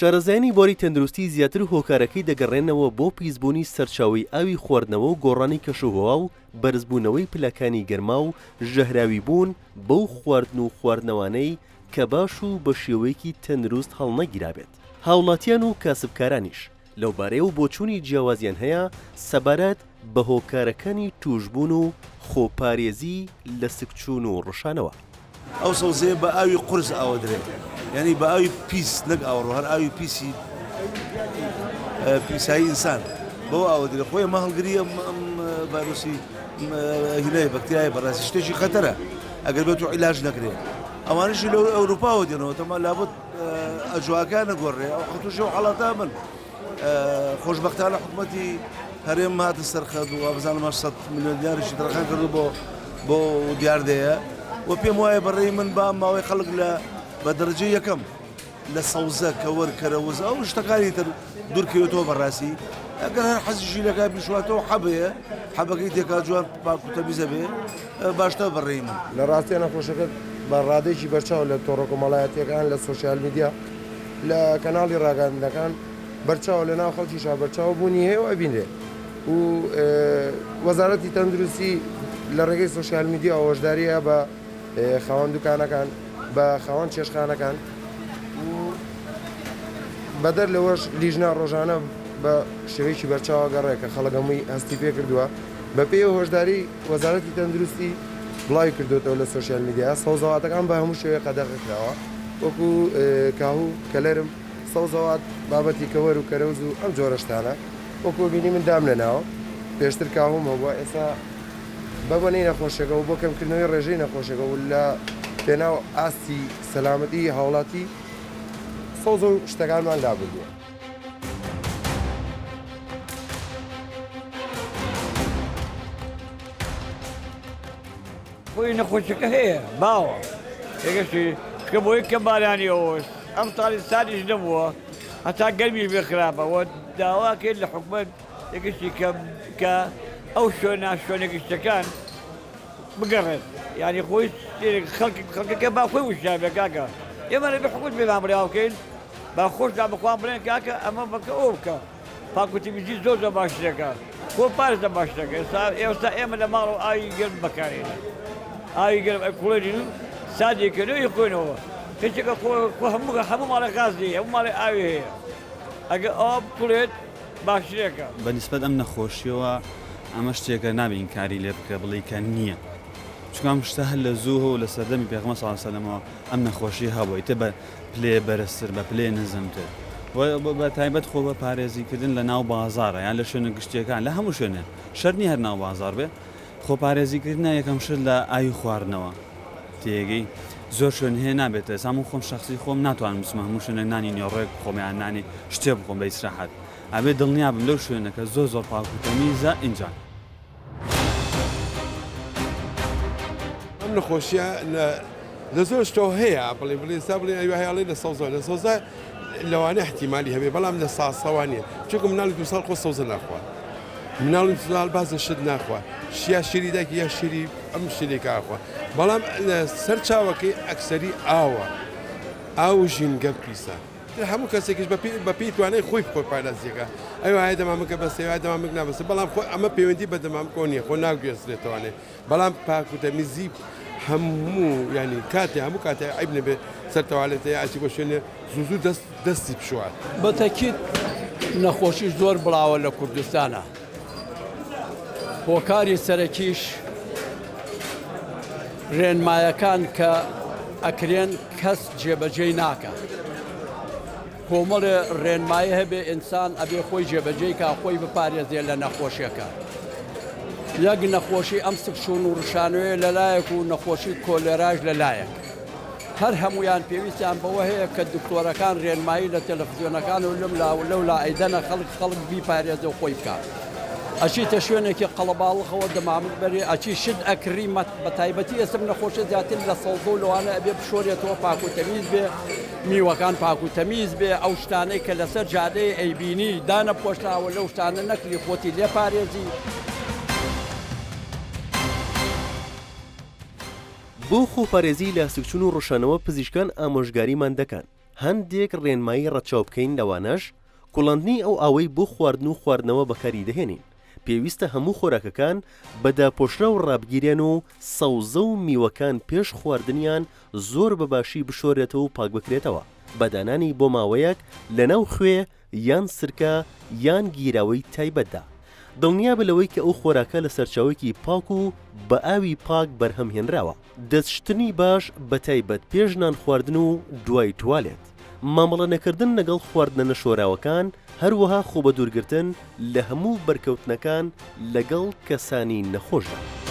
شارەزایانی بواری تەندروستی زیاتر هۆکارەکەی دەگەڕێننەوە بۆ پیسبوونی سەرچاوەی ئاوی خواردنەوە و گۆڕانی کەشوهەوا و بەرزبوونەوەی پلەکانی گەرما و ژەهراویبوون بەو خواردن و خواردنەوانەی کە باش و بە شێوەیەکی تەندروست هەڵنەگیرابێت. هاوڵاتیان و کاسبکارانیش لەوبارەیەوە بۆچوونی جیاوازیان هەیە سەبارەت بە هۆکارەکانی تووشبوون و خۆپارێزی لە سکچوون و ڕشانەوە. ئەو سەوزەیە بە ئاوی قورس ئاوەدرێ یانی بە ئاوی پیس نەک ئاوەڕۆ هەر ئاوی پیسی پیسایی ئینسان بەو ئاوەدرێ خۆی ئەمە هەڵگری ئەم ڤایرۆسی هینای بەکتریای بەڕاستی شتێکی خەتەرە ئەگەر بێت و عیلاج نەکرێ ئەوانیشی لەو ئەوروپاوە دێنەوە تەما لابد ئەجواکان نەگۆڕێ ئەو حتوشە و حڵاتە من خۆشبەختانە حکومەتی هەرێم هاتە سەرخەت و وابزانم 800 ملیۆن دیناریشی تەرخان کردو بۆ بۆ دیاردەیە و پێم وایە بەڕێی من با ماوەی خەڵک لە بە دەرەجەی یەکەم لە سەوزە کەوەر کەرەوز ئەو شتەکانی تر دوورکەوێتەوە بەڕاستی ئەگەر هەر حەزیشی لەکە بیشواتەوە حەبەیە حەبەکەی تێکا جوان پاک و تەمیزە بێ باشتر بەڕێی من. لە ڕاستیا نەخۆشەکە بە ڕادەیەکی بەرچاو لە تۆڕە کۆمەڵایەتییەکان، لە سۆشیال میدیا، لە کەناڵی ڕاگەیاندنەکان بەرچاوە، لە ناو خەڵکیشا بەرچاو بوونی هەیە و ئەبینرێ و وەزارەتی تەندروستی لە ڕێگەی سۆشیال میدیاوە هۆشداری ئەیا بە خاوەن دوکانەکان، بە خاوەن چێشتخانەکان و بەدەر لەوەش لیژنە ڕۆژانە بە شێوەیەکی بەرچاو ئەگەڕێ کە خەڵک هەمووی هەستی پێکردووە. بەپێی ئەو هۆشداری وەزارەتی تەندروستی بڵاوی کردۆتەوە لە سۆشیال میدیا، سەوزەواتەکان بە هەموو شێوەیەک قەدەغە کراوە وەکو کاهو، کەلەرم، سەوزەوات، بابەتی کەوەر و کەرەوز و ئەم جۆرە شتانە. وەکو بینی من دامنەناوە پێشتر کاهوم هەبووە ئێستا بە بۆنەی نەخۆشیەکە و بۆ کەمکردنەوەی ڕێژەی نەخۆشیەکە و لە پێناو ئاستی سەلامەتی هاوڵاتی سەوزە و شتەکانمان لابردووە. خۆی نەخۆشیەکە هەیە باوە یەکەشی کە بۆی کە بارانی ئەوەش ئەم ساڵی ساریش نەبووە هەتا گەرمیش بێ خراپە وە داوا کرد لە حکومەت یەکەشی کە کە ئەو شوێنە شوێنە گشتەکان بگەڕێت یعنی خۆی خەڵک خەڵکەکە با خۆی وشیار بێ کاکە ئێمە لەبێ حکومەت پێمان بڕیاو بکەین با خۆشتان بەخوان بڵێن کاکە ئەمە بکە ئەو بکە پاکوتیمیزی زۆر زۆر باشترەکە خۆ پارێزە باشترەکە ئێستا ئێستا ئێمە لە ماڵەوە ئاوی گەرم بەکارێنین ئاوی گەرم ئەکوڵێنین و سادی کەنەوەی خوێنەوە کەچێکە خۆ خۆ هەموو هەموو ماڵێ غاز نییە هەموو ماڵێ ئاوی هەیە ئەگەر ئەوە بکوڵێت باشترێکە. بە نیسبەت ئەم نەخۆشیەوە ئەمە شتێکە نابێ ئینکاری لێ بکرێ بڵێی کە نییە چونکە ئەم شتە هەر لە زووەوە و لە سەردەمی پێغەمبەر صلی اللە علیە وسلم ەوە ئەم نەخۆشیە هەبووە ئیتر بە پلەیە بەرزتر بە پلەیە نزمتر و بە تایبەت خۆ بە پارێزی کردن لە ناو بازاڕە یان لە شوێنە گشتیەکان لە هەموو شوێنێ شەرت نیە هەر ناو بازاڕ بێ خۆ پارێزی کردنە یەکەم شت لە ئاوی خواردنەوە تێگەی زۆر شوێن هەیە نابێت ئێستا من خۆم شخصی خۆم ناتوانم بچمە هەموو شوێنێک نانی نێڕێک بخۆم یان نانی شتێ بخۆم بە ئیسراحەت ئەبێ دڵنیا بم لەو شوێنەکە زۆر زۆر پاک و تەمیزە ئینجا ئەم نەخۆشیە لە لە زۆر شتەوە هەیە بڵێ بڵێ ئێستا بڵێ ئەوە هەیە ئەڵێ لە سەوزە لە سەوزە لەوانەیە احتیمالی هەبێ بەڵام لە ساسەوە نییە چونکە مناڵی دو ساڵ خۆ سەوزە ناخوا مناڵی دو ساڵ باز لە شت ناخوا یا شیری دایکی یا شیری ئەم شیرێکە ئاخوا بەڵام لە سەرچاوەکەی ئەکسەری ئاوە ئاو و ژینگە پیسە تر هەموو کەسێکیش بە پێی بە پێی توانای خۆی خۆی پارێزیەکە ئەوە هەیە دەمامکە بەسێ وایە دەمامک نابەسێ بەڵام خۆ ئەمە پەیوەندی بە دەمامکەوە نییە خۆ ناگوێزرێتەوانێ بەڵام پاک و تەمیزی هەموو ینی کاتێ هەموو کاتێ عیب نەبێ سەر تەوالێتە یا ئەچی بۆ شوێنێ زوو زوو دەست دەستی بشوات. بە تەکید نەخۆشی زۆر بڵاوە لە کوردستانا هۆکاری سەرەکیش رێنمایەکان کە ئەکرێن کەس جێبەجێی ناکا کۆمەڵێ ڕێنمایی هەبێ ئینسان ئەبێ خۆی جێبەجێی کا خۆی بپارێزێ لە نەخۆشیەکە یەک نەخۆشی ئەم سکچوون و ڕشانەوەیە لەلایەک و نەخۆشی کۆلێراش لەلایەک هەر هەمویان پێویستیان بەوە هەیە کە دکتۆرەکان ڕێنمایی لە تەلەفزیۆنەکان و لەم لا و لەو لا ئەیدەنە خەڵک خەڵک بیپارێزێ و خۆی بکات ئەچیتە شوێنێکی قەڵەباڵخەوە دەمامک بەرێ ئەچی شت ئەکڕی مەت بە تایبەتی ئێستا نەخۆشە زیاتر لە سەوزە و لەوانە ئەبێ بشۆرێتەوە پاک و تەمیز بێ میوەکان پاک و تەمیز بێ ئەو شتانەی کە لەسەر جادەی ئەیبینی دانەپۆشراوە لەو شتانە نەکری خۆتی لێ پارێزی. بۆ خۆپارێزی لە سکچون و ڕشانەوە پزیشکان ئامۆژگاریمان دەکەن. هەندێک ڕێنمایی ڕەچاو بکەین لەوانەش، کوڵاندنی ئەو ئاوەی بۆ خواردن و خواردنەوە بەکاری دەهێنین، پێویستە هەموو خۆراکەکان بە داپۆشراو ڕابگیرێن و سەوزە و میوەکان پێش خواردنیان زۆر بە باشی بشۆرێتەوە و پاکبکرێتەوە بە دانانی بۆ ماوەیەک لەناو خوێ یان سرکە یان گیراوەی تایبەتدا. دڵنیابە لەوەی کە ئەو خۆراکە لە سەرچاوەیەکی پاک و بە ئاوی پاک بەرهەم هێنراوە. دەست شتنی باش بە تایبەت پێش نان خواردن و دوای توالێت. مامەڵە نەکردن لەگەڵ خواردنە نەشۆراوەکان، هەروەها خۆبەدوورگرتن لە هەموو بەرکەوتنەکان لەگەڵ کەسانی نەخۆشدا.